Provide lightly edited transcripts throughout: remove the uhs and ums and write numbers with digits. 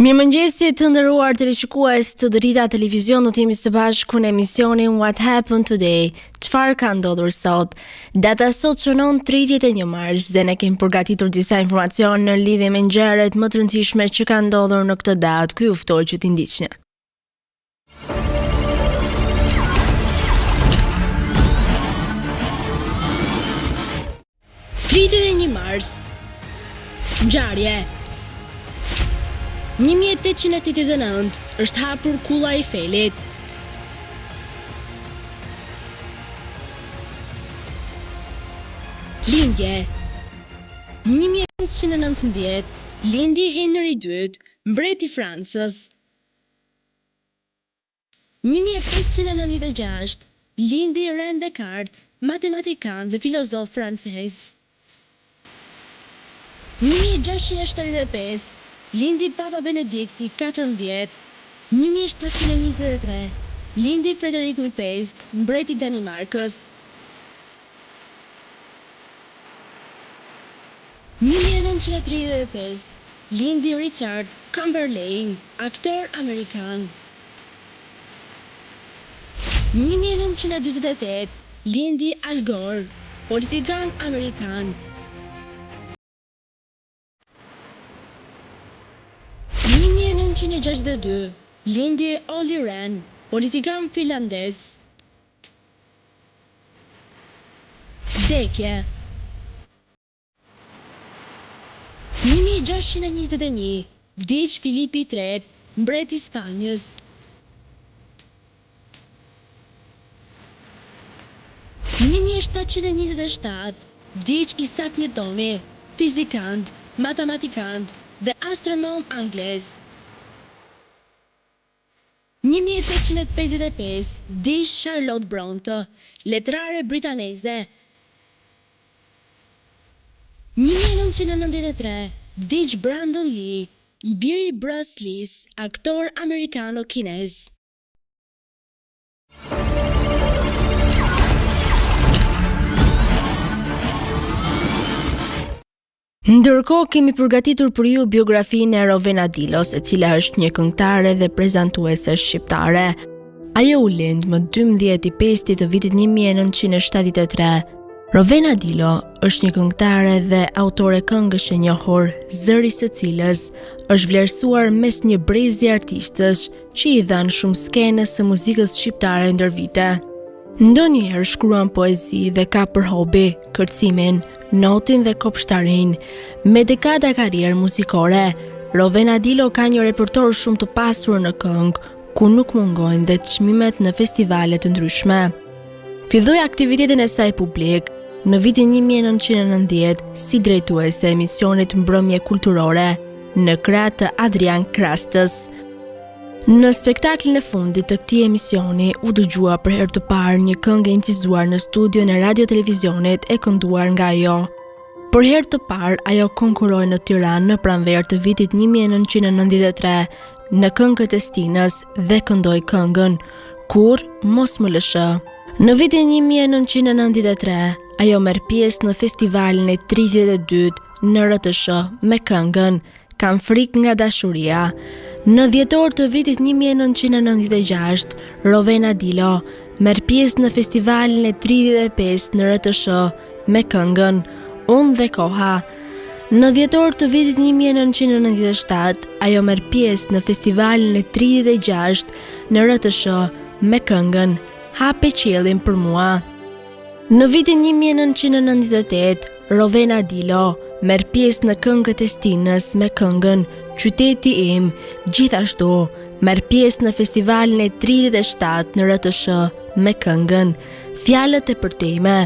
Mirëmëngjesi të nderuar teleshikues të Drita Televizion do të jemi së bashku në emisionin What Happened Today Çfarë ka ndodhur sot? Data sot shënon 31 mars dhe ne kemi përgatitur disa informacion në lidhje me ngjarjet më të rëndësishme që kanë ndodhur në këtë datë ku ju ftoj që t'i ndiqni. 31 mars Ngjarje 1889 është hapur kulla e Eifelit. Lindje 1519 lindi Henri II, mbret i Francës. 1596, lindi René Descartes, matematikan dhe filozof francez. 1675, lindi Papa Benedikti 14. 1723, lindi Frederiku i Pestë, mbret i Danimarkës. 1935, lindi Richard Chamberlain, aktor amerikan. 1948, lindi Al Gore, politikan amerikan. 1962, lindi Olli Rehn, politikan finlandez. Vdekje. 1621, vdiq Filipi i Tretë, mbret i Spanjës. 1727, vdiq Isak Njutoni, fizikant, matematikant dhe astronom anglez. 1855, vdiq Charlotte Brontë, letrare britaneze. 1993, vdiq Brandon Lee, i biri i Bruce Lee-s, aktor amerikano-kinez. Ndërkohë kemi përgatitur për ju biografinë e Rovena Dilos, e cila është një këngëtare dhe prezantuese shqiptare. Ajo u lind më 12 i 5 të vitit 1973. Rovena Dilo është një këngëtare dhe autore këngësh e njohur, zëri i së cilës është vlerësuar mes një brezi artistësh që i dhanë shumë skenës së muzikës shqiptare ndër vite. Ndonjëherë shkruan poezi dhe ka për hobi kërcimin, notin dhe kopshtarinë. Me dekada karrierë muzikore, Rovena Dilo ka një repertor shumë të pasur në këngë, ku nuk mungojnë dhe çmimet në festivale të ndryshme. Filloi aktivitetin e saj publik në vitin 1990 si drejtuese e emisionit Mbrëmje Kulturore në krah të Adrian Krastës. Në spektaklin e fundit të këtij emisioni u dëgjua për herë të parë një këngë e incizuar në studion e radio televizionit e kënduar nga ajo. Për herë të parë ajo konkurroi në Tiranë në pranverë të vitit 1993 në këngët e stinës dhe këndoi këngën Kurrë mos më lësho. Në vitin 1993 ajo merr pjesë në festivalin e 32 në RTSH me këngën Kam frikë nga dashuria. Në dhjetor të vitit 1996, Rovena Dilo merr pjesë në festivalin e 35 në RTSH me këngën Unë dhe koha. Në dhjetor të vitit 1997, ajo merr pjesë në festivalin e 36 në RTSH me këngën Hape qiellin për mua. Në vitin 1998, Rovena Dilo merr pjesë në këngët e stinës me këngën Qyteti im, gjithashtu merr pjesë në festivalin e 37 në RTSH me këngën Fjalët e përtejme.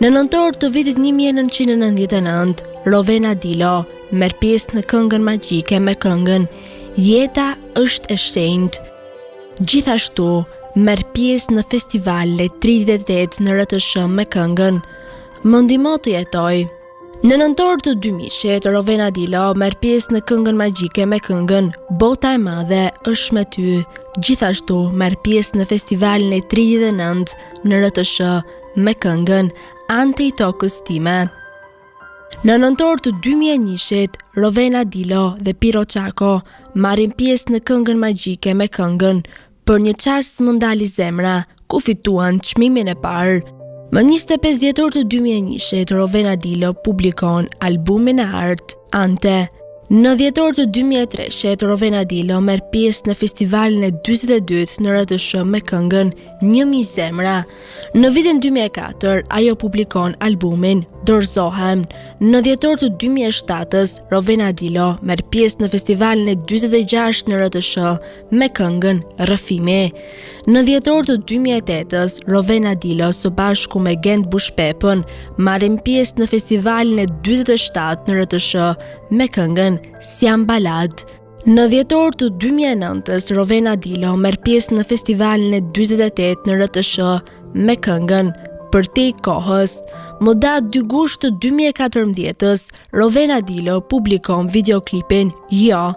Në nëntor të vitit 1999, Rovena Dilo merr pjesë në këngën magjike me këngën Jeta është e shenjtë. Gjithashtu, merr pjesë në festivalin e 38 në RTSH me këngën Më ndihmo të jetoj. Në nëntor të 2000-shit, Rovena Dilo merr pjesë në këngën magjike me këngën Bota e madhe është me ty. Gjithashtu, merr pjesë në festivalin e 39 në RTSH me këngën Andej tokës time. Në nëntor të 2001-shit, Rovena Dilo dhe Pirro Çako marrin pjesë në Këngën Magjike me këngën Për një çast më ndali zemra, ku fituan çmimin e parë. Më 25 dhjetor të 2001-shit, Rovena Dilo publikon albumin e artë, Ante. Në dhjetor të 2003-shit, Rovena Dilo merr pjesë në festivalin e 42 në RTSH me këngën 1000 zemra. Në vitin 2004, ajo publikon albumin Dorëzohem. Në dhjetor të 2007-s, Rovena Dilo merr pjesë në festivalin e 46 në RTSH me këngën Rrëfimi. Në dhjetor të 2008-s, Rovena Dilo së bashku me Gent Bushpepën marrin pjesë në festivalin e 47 në RTSH me këngën S'jam baladë. Në dhjetor të 2009-s, Rovena Dilo merr pjesë në festivalin e 48 në RTSH me këngën Përtej kohës. Më datë 2 gusht të 2014-s, Rovena Dilo publikon videoklipin Jo.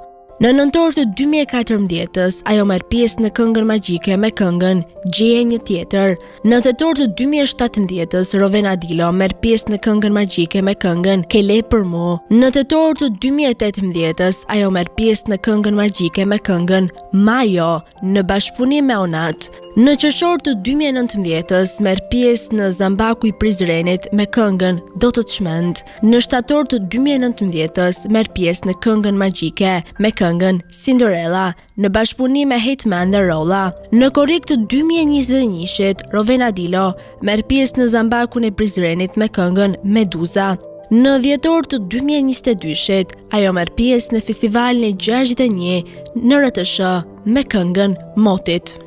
Në nëntor të 2014-s, ajo merr pjesë në Këngën Magjike me këngën Gjeje një tjetër. Në tetor të 2017-s, Rovena Dilo merr pjesë në Këngën Magjike me këngën Ke le për mu. Në tetor të 2018-s, ajo merr pjesë në Këngën Magjike me këngën Majo në bashkëpunim me Onat. Në qershor të 2019-s, merr pjesë në Zambaku i Prizrenit me këngën Do të çmend. Në shtator të 2019-s merr pjesë në Këngën Magjike me këngën Cinderella në bashkëpunim me Hejtman dhe Rolla. Në korrik të 2021-shit, Rovena Dilo merr pjesë në Zambakun e Prizrenit me këngën Meduza. Në dhjetor të 2022-shit, ajo merr pjesë në festivalin e 61 në RTSH me këngën Motit.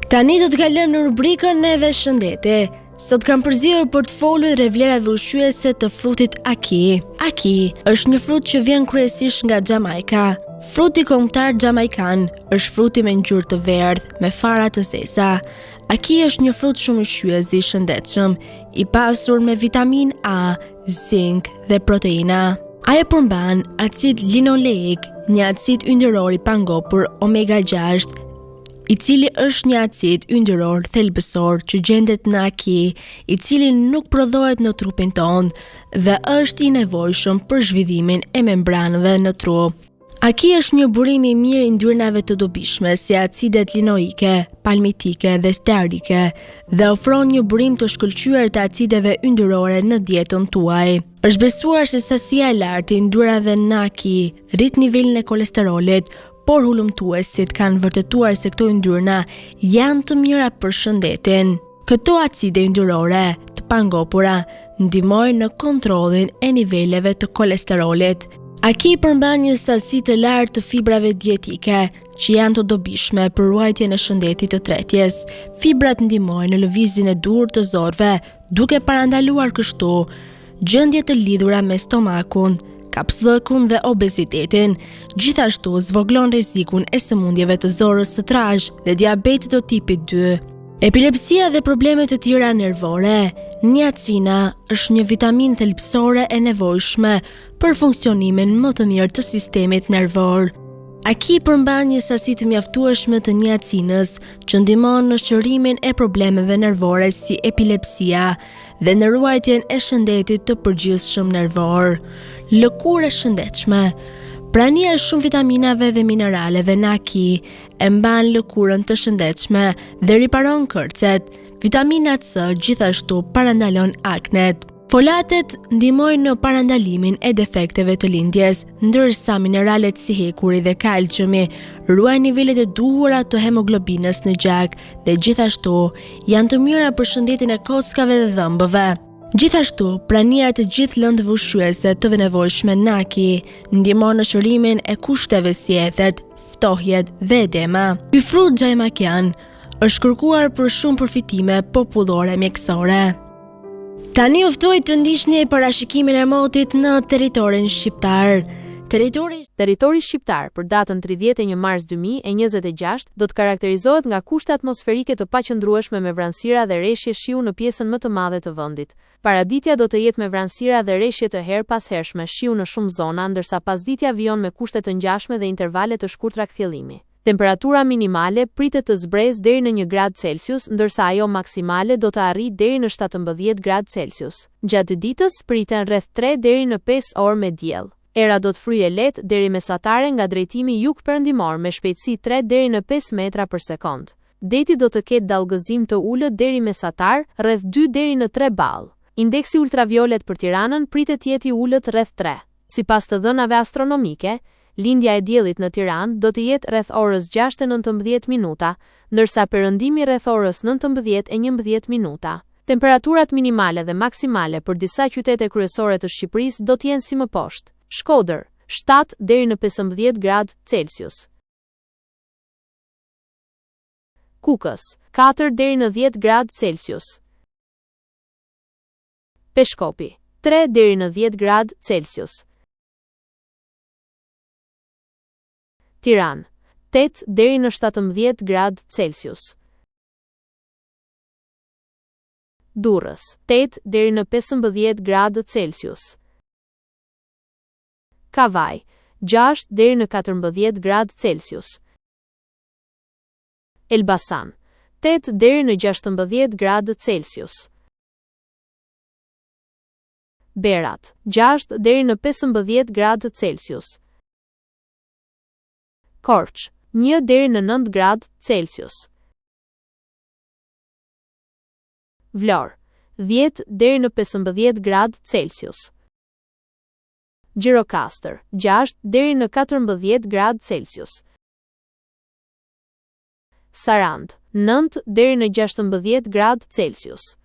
Tani do të kalojmë në rubrikën edhe shëndeti. Sot kam përzgjedhur për të folur rreth vlerave ushqyese të frutit aki. Aki është një frut që vjen kryesisht nga Xhamajka. Fruti kombëtar xhamajkan është fruti me ngjyrë të verdhë, me fara të zeza. Aki është një frut shumë ushqyes dhe i shëndetshëm, i pasur me vitaminë A, zink dhe proteina. Ajo përmban acid linoleik, një acid yndyror i pangopur omega 6 i cili është një acid yndyror thelbësor që gjendet në aki, i cili nuk prodhohet në trupin tonë dhe është i nevojshëm për zhvillimin e membranëve në tru. Aki është një burim i mirë i yndyrnave të dobishme si acidet linoike, palmitike dhe stearike dhe ofron një burim të shkëlqyer të acideve yndyrore në dietën tuaj. Është besuar se sasia e lartë e yndyrave në aki rrit nivelin e kolesterolit, por hulumtuesit kanë vërtetuar se këto yndyrna janë të mira për shëndetin. Këto acide yndyrore të pangopura ndihmojnë në kontrollin e niveleve të kolesterolit. Aki përmban një sasi të lartë të fibrave dietike, që janë të dobishme për ruajtjen e shëndetit të tretjes. Fibrat ndihmojnë në lëvizjen e duhur të zorrëve, duke parandaluar kështu gjendje të lidhura me stomakun, kapsllëkun dhe obezitetin. Gjithashtu zvogëlon rrezikun e sëmundjeve të zorrës së trashë dhe diabetit të tipit 2. Epilepsia dhe probleme të tjera nervore. Niacina është një vitaminë thelbësore e nevojshme për funksionimin më të mirë të sistemit nervor. Aki përmban një sasi të mjaftueshme të niacinës që ndihmon në shërimin e problemeve nervore si epilepsia dhe në ruajtjen e shëndetit të përgjithshëm nervor. Lëkurë e shëndetshme. Prania e shumë vitaminave dhe mineraleve në aki e mban lëkurën të shëndetshme dhe riparon kërcet. Vitamina C gjithashtu parandalon aknet. Folatet ndihmojnë në parandalimin e defekteve të lindjes, ndërsa mineralet si hekuri dhe kalciumi ruajnë nivelet e duhura të hemoglobinës në gjak dhe gjithashtu janë të mira për shëndetin e kockave dhe dhëmbëve. Gjithashtu, prania e të gjithë lëndëve ushqyese të nevojshme në aki ndihmon në shërimin e kushteve si ethet, ftohjet dhe edema. Ky frut xhajmakian është kërkuar për shumë përfitime popullore mjekësore. Tani ju ftoj të ndiqni parashikimin e motit në territorin shqiptar. Territori Territori shqiptar për datën 31 mars 2026 do të karakterizohet nga kushte atmosferike të paqëndrueshme me vranësira dhe reshje shiu në pjesën më të madhe të vendit. Paraditja do të jetë me vranësira dhe reshje të herë-pas-hershme shiu në shumë zona, ndërsa pasditja vijon me kushte të ngjashme dhe intervale të shkurtra kthjellimi. Temperatura minimale pritet të zbresë deri në një gradë Celsius, ndërsa ajo maksimale do të arrijë deri në 17 gradë Celsius. Gjatë ditës priten rreth tre deri në pesë orë me diell. Era do të fryjë e lehtë deri mesatare nga drejtimi jug-perëndimor me shpejtësi tre deri në pesë metra për sekondë. Deti do të ketë dallgëzim të ulët deri mesatar, rreth dy deri në tre ballë. Indeksi ultraviolet për Tiranën pritet të jetë i ulët rreth tre. Sipas të dhënave astronomike, lindja e diellit në Tiranë do të jetë rreth orës 6 e 19 minuta, ndërsa perëndimi rreth orës 19 e 11 minuta. Temperaturat minimale dhe maksimale për disa qytete kryesore të Shqipërisë do të jenë si më poshtë. Shkodër, 7 deri në 15 gradë Celsius. Kukës, 4 deri në 10 gradë Celsius. Peshkopi, 3 deri në 10 gradë Celsius. Tiranë, 8 deri në 17 gradë Celsius. Durrës, 8 deri në 15 gradë Celsius. Kavajë, 6 deri në 14 gradë Celsius. Elbasan, 8 deri në 16 gradë Celsius. Berat, 6 deri në 15 gradë Celsius. Korçë, 1 deri në 9 gradë Celsius. Vlorë, 10 deri në 15 gradë Celsius. Gjirokastër, 6 deri në 14 gradë Celsius. Sarandë, 9 deri në 16 gradë Celsius.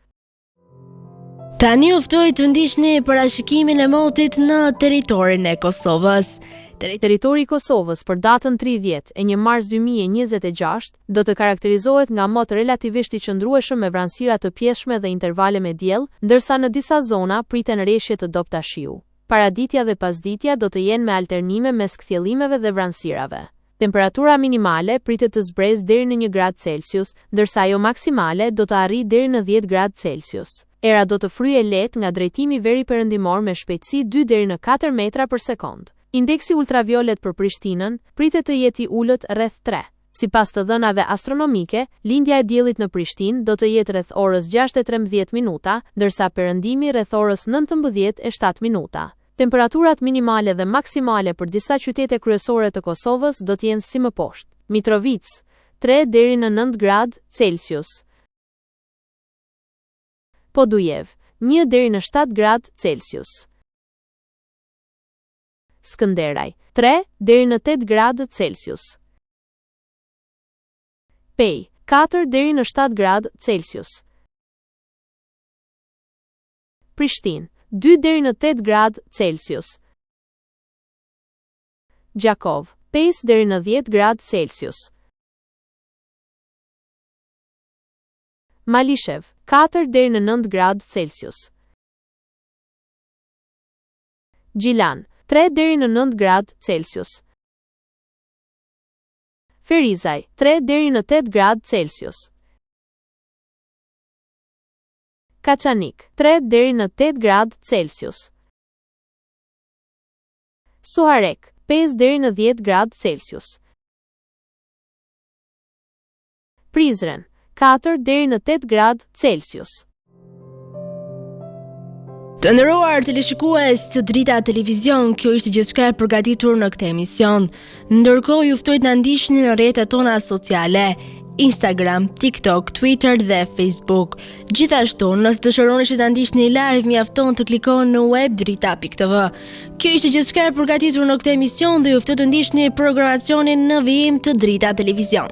Tani ju ftoj të ndiqni parashikimin e motit në territorin e Kosovës. Territori i Kosovës për datën 31 mars 2026 do të karakterizohet nga mot relativisht i qëndrueshëm me vranësira të pjesshme dhe intervale me diell, ndërsa në disa zona priten reshje të dobëta shiu. Paraditja dhe pasditja do të jenë me alternime mes kthjellimeve dhe vranësirave. Temperatura minimale pritet të zbresë deri në 1 gradë Celsius, ndërsa ajo maksimale do të arrijë deri në 10 gradë Celsius. Era do të fryjë e lehtë nga drejtimi veriperëndimor me shpejtësi 2 deri në 4 metra për sekondë. Indeksi ultraviolet për Prishtinën pritet të jetë i ulët rreth 3. Sipas të dhënave astronomike, lindja e diellit në Prishtinë do të jetë rreth orës 6 e 13 minuta, ndërsa perëndimi rreth orës 19 e 7 minuta. Temperaturat minimale dhe maksimale për disa qytete kryesore të Kosovës do të jenë si më poshtë. Mitrovicë, 3 deri në 9 gradë Celsius. Podujevë, 1 deri në 7 gradë Celsius. Skënderaj, 3 deri në 8 gradë Celsius. Pejë, 4 deri në 7 gradë Celsius. Prishtinë, 2 deri në 8 gradë Celsius. Gjakovë, 5 deri në 10 gradë Celsius. Malishevë, 4 deri në 9 gradë Celsius. Gjilan, 3 deri në 9 gradë Celsius. Ferizaj, 3 deri në 8 gradë Celsius. Kaçanik, 3 deri në 8 gradë Celsius. Suharekë, 5 deri në 10 gradë Celsius. Prizren, 4 deri në 8 gradë Celsius. Të nderuar teleshikues të Drita Televizion, kjo ishte gjithçka e përgatitur në këtë emision. Ndërkohë ju ftoj të na ndiqni në rrjetet tona sociale, Instagram, TikTok, Twitter dhe Facebook. Gjithashtu, nëse dëshironi që ta ndiqni live, mjafton të klikoni në web drita.tv. Kjo ishte gjithçka e përgatitur në këtë emision dhe ju ftoj të ndiqni programacionin në vijim të Drita Televizion.